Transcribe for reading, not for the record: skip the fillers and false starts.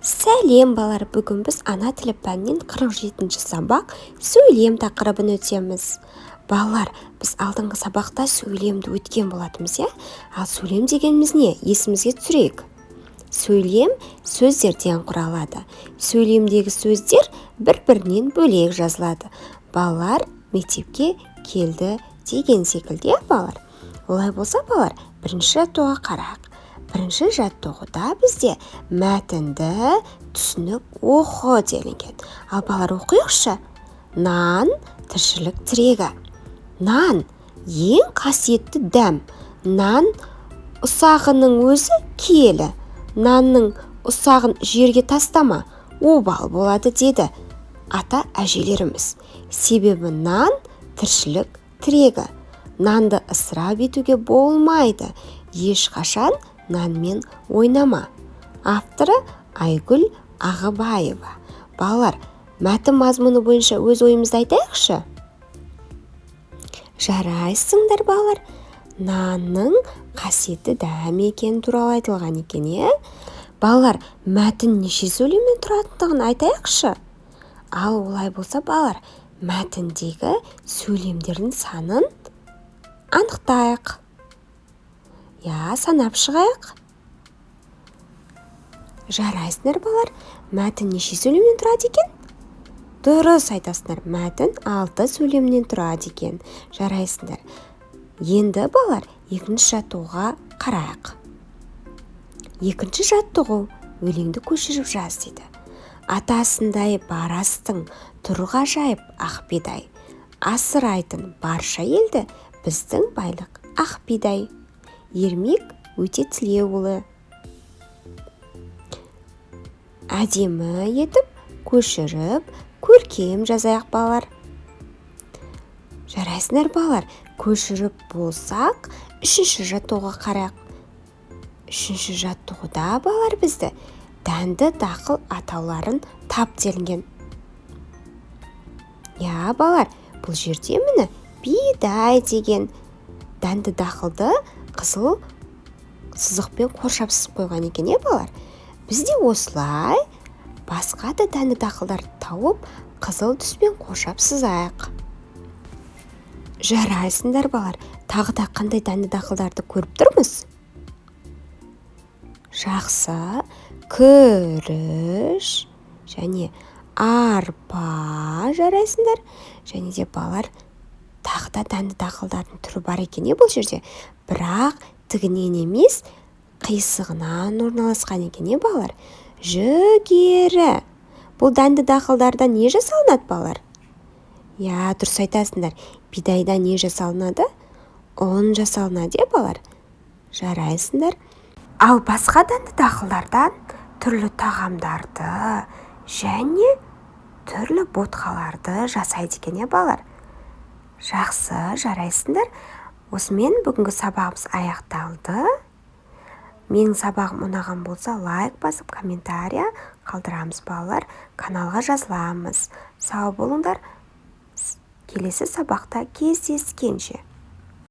Сәлем, балалар! Бүгін біз ана тілі пәнінен 47-ші сабақ, сөйлем тақырыбын өтеміз. Балалар, біз алдыңғы сабақта сөйлемді өткен болатынбыз, иә? Ал сөйлем дегеніміз не? Есімізге түсірейік. Сөйлем сөздерден құралады. Сөйлемдегі сөздер бір-бірінен бөлек жазылады. Балалар мектепке келді деген секілді, иә, балалар? Олай болса, балалар, бірінші жаттығуға қарайық. Бірінші жаттығуда бізде «Мәтінді түсініп оқы» делінген. Ал, балалар, оқиықшы. Нан – тіршілік тірегі. Нан – ең қасиетті дәм. Нан ұсағының өзі киелі. Нанның ұсағын жерге тастама, обал болады, деді ата әжелеріміз. Себебі нан – тіршілік тірегі. Нанды ысырап етуге болмайды. Ешқашан нанмен ойнама. Авторы Айгүл Ағыбаева. Балалар, мәтін мазмұны бойынша өз ойымызды айтайықшы. Жарайсыңдар, балалар! Нанның қасиетті дәм екені туралы айтылған екен, иә? Балалар, мәтін неше сөйлемнен тұратындығын айтайықшы. Ал олай болса, балалар, мәтіндегі сөйлемдердің санын анықтайық, иә, санап шығайық. Жарайсыңдар, балалар! Мәтін неше сөйлемнен тұрады екен? Дұрыс айтасыңдар, мәтін алты сөйлемнен тұрады екен. Жарайсыңдар! Енді, балалар, екінші жаттығуға қарайық. Екінші жаттығу «Өлеңді көшіріп жаз» дейді. Атасындай бар астың, тұр ғажайып ақ бидай. Асырайтын барша елді біздің байлық ақ бидай. Ермек Өтетілеуұлы. Әдемі етіп көшіріп, көркем жазайық, балалар. Жарайсыңдар, балалар! Көшіріп болсақ, үшінші жаттығуға қарайық. Үшінші жаттығуда, балалар, бізді «Дәнді дақыл атауларын тап» делінген. Иә, балалар, бұл жерде, міне, бидай деген дәнді дақылды қызыл сызықпен қоршап сызып қойған екен, иә, балалар? Біз де осылай басқа да дәнді дақылдарды тауып, қызыл түспен қоршап сызайық. Жарайсыңдар, балалар! Тағы да қандай дәнді дақылдарды көріп тұрмыз? Жақсы, күріш және арпа. Жарайсыңдар! Және де, балалар, тағы да дәнді дақылдардың түрі бар екен, иә, бұл жерде, бірақ тігінен емес, қисығынан орналасқан екен, иә, балалар? Жүгері. Бұл дәнді дақылдардан не жасалынады, балалар? Иә, дұрыс айтасыңдар. Бидайдан не жасалынады? Ұн жасалынады, иә, балалар? Жарайсыңдар! Ал басқа дәнді дақылдардан түрлі тағамдарды және түрлі ботқаларды жасайды екен, иә, балалар? Жақсы, жарайсыңдар! Осымен бүгінгі сабағымыз аяқталды. Менің сабағым ұнаған болса, лайк басып, комментария қалдырамыз, балалар, каналға жазыламыз. Сау болыңдар, келесі сабақта кездескенше!